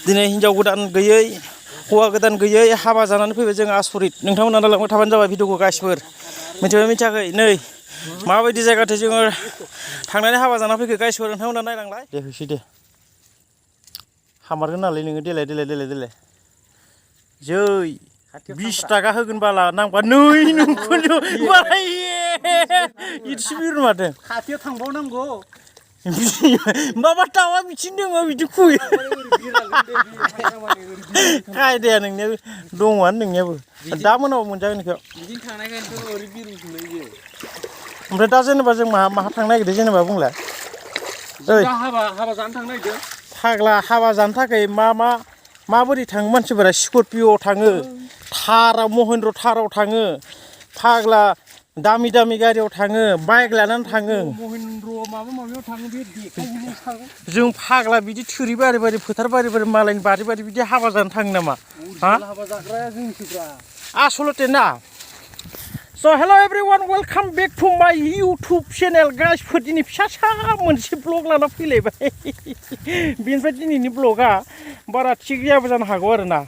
दिनै हिनजाव गोदान गैयै हौवा गोदान गैयै हाबा जानानै फैबाय जों आसरित नोंथांमोना नायलांबाय थाबानो जाबाय भिडिअखौ गासिबो मिथिबाय मिथियाखै नै माबायदि जायगाथि जोङो थांनानै हाबा जाना फैखो गासिबो नोंथांमोना नायलांलाय दे फैसै दे हामारगोन नालाय नोङो देलाय जै 20 थाखा होगोन बाला नांबा नै नोंखौनो इदिसो बिरु माथो खाथियाव थांबावनांगौ माबा दावा बिथिं दङ बिदि खुयो खायदाया नोंनियाबो दङआनो नोंनियाबो दा मोनाव मोनजागोन बेखौ बिदिनो थांनायखायनोथ' ओरै बिरबोफिनबाय बियो ओमफ्राय दा जेनेबा जों माहा थांनो नागिरदों जेनेबा बुंलाय जों हाबा जानो थांनो नागिरदों फाग्ला हाबा जानो थाखाय माबोरै थाङो मानसिफोरा स्करपिअ थाङो थाराव महेन्द्र थाराव थाङो फाग्ला दामि गारियाव थाङो बाइक लानानै थाङो महेन्द्र माबा माबियाव थाङो बे देखायहैनो थाङो जों फाग्ला बिदि थुरि बारि फोथार बारि मालायनि बारि बिदि हाबा जानो थाङो नामा हाबा जाग्राया जोंसोब्रा आसलते ना स' हेल' एभ्रिवान वेलकाम बेक टु माय इउटुब चेनेल गाइसफोर दिनै फिसा मोनसे ब्लग लाना फैलायबाय बेनिफ्राय दिनैनि ब्लगा बारा थिग जायाबो जानो हागौ आरोना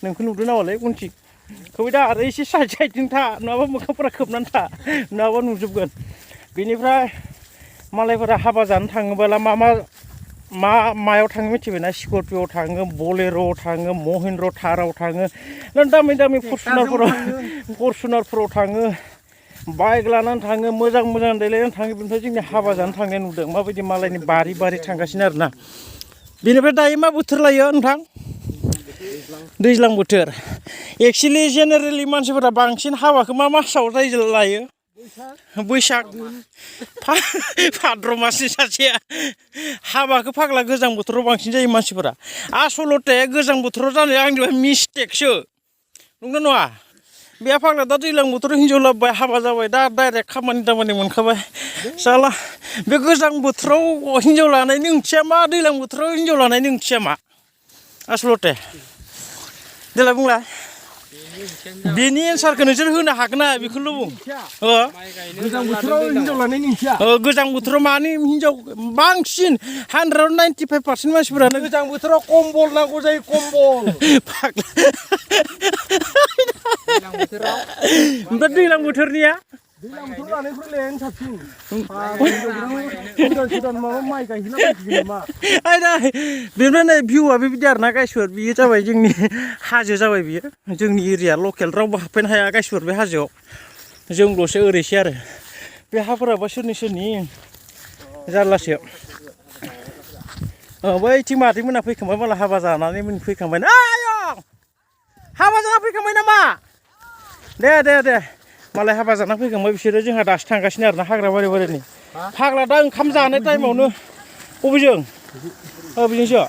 नोंखौ नुदों नामालै उनथिं खोबै दा आरो एसे साइडथिं था नङाबा मोखांफोरा खोबनानै था नङाबा नुजोबगोन बेनिफ्राय मालायफोरा हाबा जानो थाङोब्ला मायाव थाङो मिथिबायना स्करपिअ थाङो बलेर'आव थाङो महेन्द्र थाराव थाङो दामि फरचुनारफोराव थाङो बाइक लानानै थाङो मोजां देलायनानै थाङो बेनिफ्राय जोंनि हाबा जानो थांनाय नुदों माबायदि मालायनि बारि थांगासिनो आरोना बेनिफ्राय दायो मा बोथोर लायो नोंथां दैज्लां बोथोर एक्सुवेलि जेनेरेलि मानसिफोरा बांसिन हाबाखौ मा मासाव लायो बैसाग भाद्र मासनि सासेया हाबाखौ फाग्ला गोजां बोथोराव बांसिन जायो मानसिफोरा आसलते गोजां बोथोराव जानाय आंनिबा मिस्टेकसो नंगौ नङा बे फाग्ला दा दैज्लां बोथोराव हिनजाव लाबोबाय हाबा जाबाय दा डाइरेक्ट खामानि दामानि मोनखाबाय साला बे गोजां बोथोराव हिनजाव लानायनि ओंथिया मा दैज्लां बोथोराव हिनजाव लानायनि ओंथिया मा आसलते देलाय बुंलाय बेनि एन्सारखौ नोंसोर होनो हागोन ना बेखौल' बुं गोजां बोथोराव हिनजाव लानायनि ओंथिया गोजां बोथोराव मानि हिनजाव बांसिन 195% मानसिफोरानो गोजां बोथोराव कम्बल नांगौ जायो कम्बल ओमफ्राय दैज्लां बोथोरनिया दैज्लां बोथोर लानायफोरलायानो साबसिन गोदान माबा माइ गायहैला फैसिगोन नामा बेनिफ्राय नै भिउआ बेबायदि आरोना गाइसफोर बियो जाबाय जोंनि हाजो जाबाय बियो जोंनि एरिया लकेल रावबो हाबफैनो हाया गाइसफोर बे हाजोआव जोंल'सो ओरैसै आरो बे हाफोराबा सोरनि जारलासो बैथिं मादैमोना फैखांबाय माला हाबा जानानै फैखांबाय ना आयं हाबा जाना फैखांबाय नामा दे मालाय हाबा जाना फैखांबाय बिसोरो जोंहा दासो थांगासिनो आरोना हाग्रा बारिनि फाग्ला दा ओंखाम जानाय टाइमावनो बबेजों बिजोंसो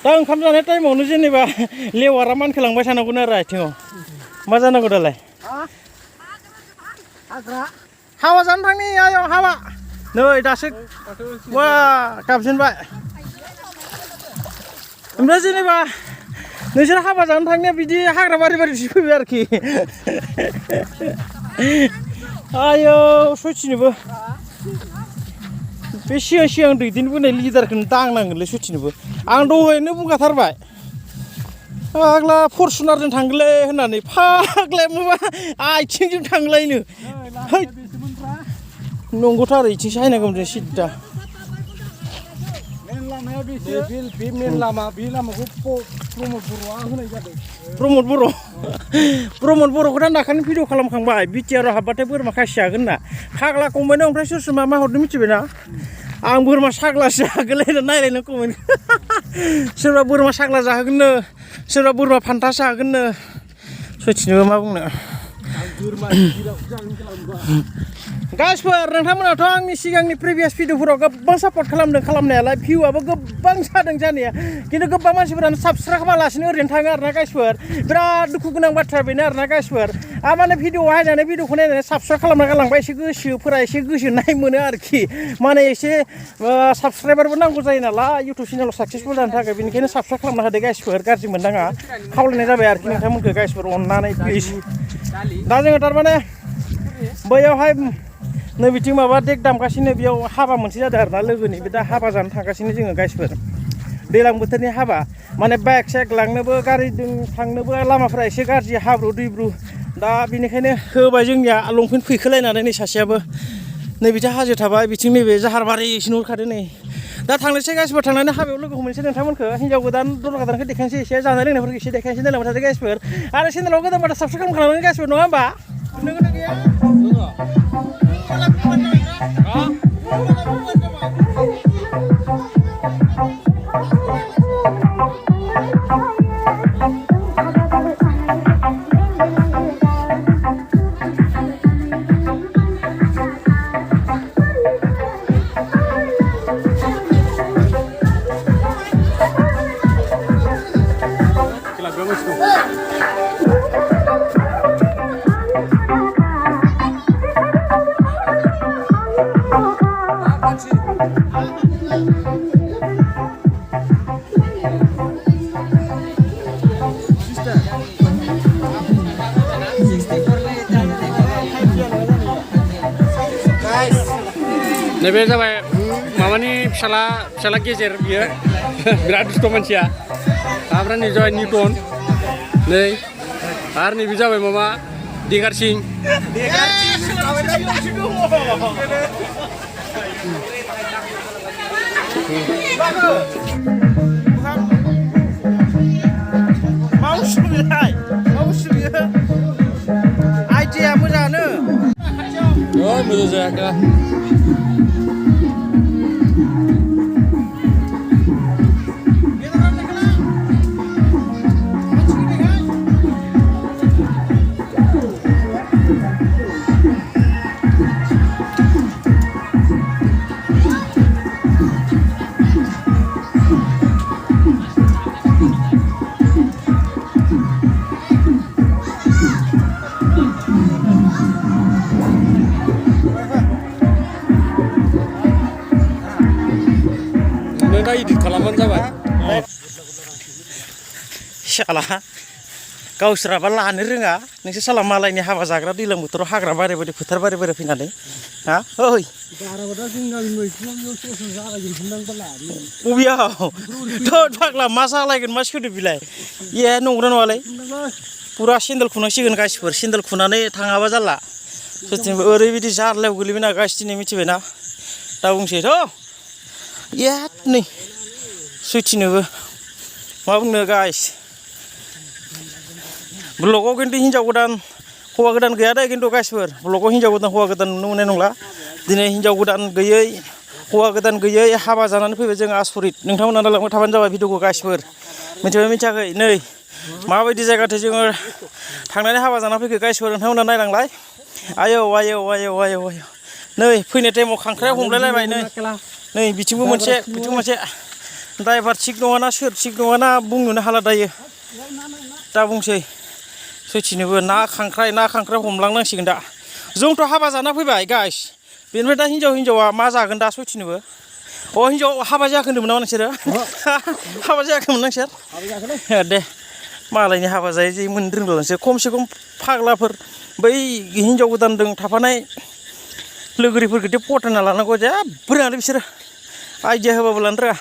दा ओंखाम जानाय टाइमावनो जेनेबा लेवारा मानखोलांबाय थानांगौनो आरो आथिङाव मा जानांगौ दालाय हाबा जानो थांनि आयं हाबा नै दासो वा गाबजेनबाय ओमफ्राय जेनेबा नोंसोर हाबा जानो थांनाया बिदि हाग्रा बारि फैबाय आरोखि आयौ सयथिनोबो बे सिगां दैदेनबोनाय लिडारखौनो दांनांगोनलै सयथिनोबो आं दहायनो बुंखाथारबाय फाग्ला फरचुनारजों थांगोनलै होननानै फाग्लाया माबा आथिंजों थांलायनो नंगौथ' आरो इथिंसो हायनांगौमोन जों सिद्दा बे मेन लामा बे लामाखौ प्रमद बर'आ होनाय जादों प्रमद बर'खौ दा दाखालि भिडिअ खालामखांबाय बिटिआराव हाबबाथाय बोरमा खासि जागोन ना फाग्ला कमेन्टआव ओमफ्राय सोर मा हरदों मिथिबायना आं बोरमा साग्लासो जागोनलायना नायलायनो कमेन्ट सोरबा बोरमा साग्ला जाहोगोननो सोरबा बोरमा फान्था जाहोगोननो सयथिनोबो मा बुंनो गाइसफोर नोंथांमोनाथ' आंनि सिगांनि प्रिभियास भिडिअफोराव गोबां सापर्ट खालामदों खालामनायालाय भिउआबो गोबां जादों जानाया खिन्थु गोबां मानसिफोरानो साबसक्राइब खालामालासिनो ओरैनो थाङो आरोना गाइसफोर बिराद दुखु गोनां बाथ्रा बेनो आरोना गाइसफोर माने भिडिअ हायनानै भिडिअखौ नायनानै साबसक्राइब खालामना गालांबाय एसे गोसोफोरा एसे गोजोननाय मोनो आरोखि माने एसे साबसक्राइबारबो नांगौ जायो नालाय इउटुब चेनेलाव साक्सेसफुल जानो थाखाय बेनिखायनो साबसक्राइब खालामना होदो गाइसफोर गाज्रि मोननाङा खावलायनाय जाबाय आरोखि नोंथांमोनखौ गाइसफोर अननानै प्लिज दा जोङो थारमाने बैयावहाय नै बिथिं माबा देक दामगासिनो बेयाव हाबा मोनसे जादों आरोना लोगोनि बे दा हाबा जानो थांगासिनो जोङो गाइसफोर दैज्लां बोथोरनि हाबा माने बाइक साइक लांनोबो गारिजों थांनोबो लामाफोरा एसे गाज्रि हाब्रु दैब्रु दा बेनिखायनो होबाय जोंनिया लंपेन्ट फैखोलायनानै नै सासेयाबो नै बिथिं हाजो थाबाय बिथिं नैबे जाहारबारिसिम नुहुरखादो नै दा थांनोसै गासिबो थांनानै हाबायाव लोगो हमनोसै नोंथांमोनखौ हिन्जाव गोदान दर गोदानखौ देखायनोसै एसे जानाय लोंनायफोरखौ एसे देखायनोसै नायलांबाय थादो गासिबो आरो चेनेलाव गोदानबाथाय साबसक्राइब खालामनानै गासिबो नङा होमबा नोंगौ गैया नैबे जाबाय माबानि फिसाला गेजेर बियो बिराद दुस्थ' मानसिया ओमफ्राय नै जाबाय निउटन नै आरो नैबे जाबाय माबा देगार सिं आइडिया मोजाङानो मोजां जायाखै दा इदिट खालामबानो जाबाय साला गावसोराबा लानो रोङा नोंसोर साला मालायनि हाबा जाग्रा दैज्लां बोथोराव हाग्रा बारि बारि फोथार बारि बारि फैनानै हा ओइ बबेयाव थ' फाग्ला मा जालायगोन मा सोदोब बिलाय ए नंगौना नङालै फुरा सेन्देल खुनांसिगोन गासिफोर सेन्देल खुनानै थाङाबा जाला सोरथिंबो ओरैबायदि जारलायाव गोलैबायना गासि दिनै मिथिबायना दा बुंसै थ' नै सैथिनोबो मा बुंनो गाइस ब्लगाव खिन्थु हिन्जाव गोदान हौवा गोदान गैया दे खिन्थु गाइसफोर ब्लगाव हिन्जाव गोदान हौवा गोदान नुनो मोननाय नंला दिनै हिन्जाव गोदान गैयै हौवा गोदान गैयै हाबा जानानै फैबाय जों आसरित नोंथांमोना नायलांबाय थाबानो जाबाय भिडिअखौ गाइसफोर मिथिबाय मिथियाखै नै माबायदि जायगाथाय जोङो थांनानै हाबा जाना फैखो गाइसफोर नोंथांमोना नायलांलाय आयौ आयौ आयौ आयौ आयौ नै फैनाय टाइमाव खांख्राइ हमलायलायबाय नै बिथिंबो मोनसे बिथिं मोनसे ड्राइभार थिग नङाना सोर थिग नङाना बुंनोनो हाला दायो दा बुंसै सैथिनोबो ना खांख्राइ हमलांनांसिगोन दा जोंथ' हाबा जाना फैबाय गाइस बेनिफ्राय दा हिन्जावा मा जागोन दा सैथिनोबो हिन्जाव हाबा जायाखै होनदोंमोन नामा नोंसोरो हाबा जायाखैमोन नोंसोर दे मालायनि हाबा जायै जायै मोननो रोंलांसै खमसे खम फाग्लाफोर बै हिन्जाव गोदानजों थाफानाय लोगोरिफोरखौथ' फटायना लानांगौ जेबोआनो बिसोरो आइडिया होबाबो लानो रोङा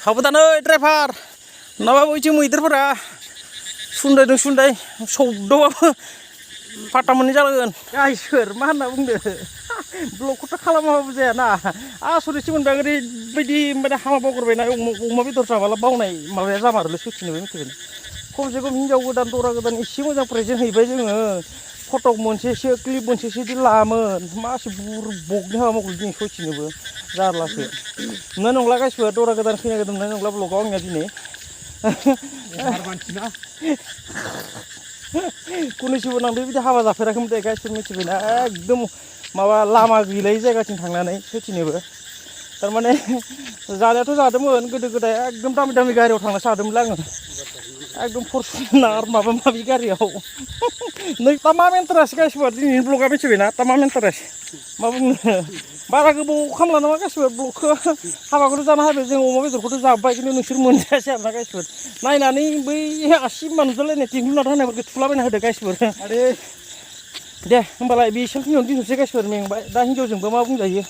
हाबोदानै ड्राइभार नङाबा बैथिं मैदेरफोरा सुन्दायदों सुन्दाय सौदावबाबो फाटा मोननै जागोन गाइसफोर मा होनना बुंदो ब्लगखौथ' खालामाबाबो जायाना आसरितसो मोनबाय ओरैबायदि माने हामा बावगारबायना अमा बेदर जाबाला बावनाय माबाया जामारोलै सैथिनोबो मिथिबाय खमसे खम हिन्जाव गोदान दरा गोदान एसे मोजां प्रेजेन्ट हैबाय जोङो फटक मोनसेसो क्लिप मोनसेसो बिदि लामोन मासे बुरबकनि हाबा मावगोन दिनै सैथिनोबो जारलासो नुनाय नंला गासिबो दरा गोदान खैना गोदान नुनाय नंला ब्लगाव आंनिया दिनै कुनैसोबो नांदों बिदि हाबा जाफेराखैमोन दे गासिबो मिथिबायना एकदम माबा लामा गैलायै जायगाथिं थांनानै सैथिनोबो थारमाने जानायाथ' जादोंमोन गोदो गोदाय एकदम दामि दामि गारियाव थांना जादोंमोन आङो एकदम फरचुनार माबा माबि गारियाव नै तामाम इन्टारेस्ट गासिबो दिनैनि ब्लगा मिथिबायना तामाम इन्टारेस्ट मा बुंनो बारा गोबाव खामला नामा गासिबो ब्लगखौ हाबाखौथ' जानो हाबाय जों अमा बेदरखौथ' जाबाय खिन्थु नोंसोर मोनजायासै आरोना गासिबो नायनानै बै आसि मानुजालायनाय टिंगुना होनायफोरखौ थुलाबायना होदो गासिबो दे होमबालाय बेसेबांखिनियावनो दोनथ'सै गासिबो मेंबाय दा हिन्जावजोंबो मा बुंजायो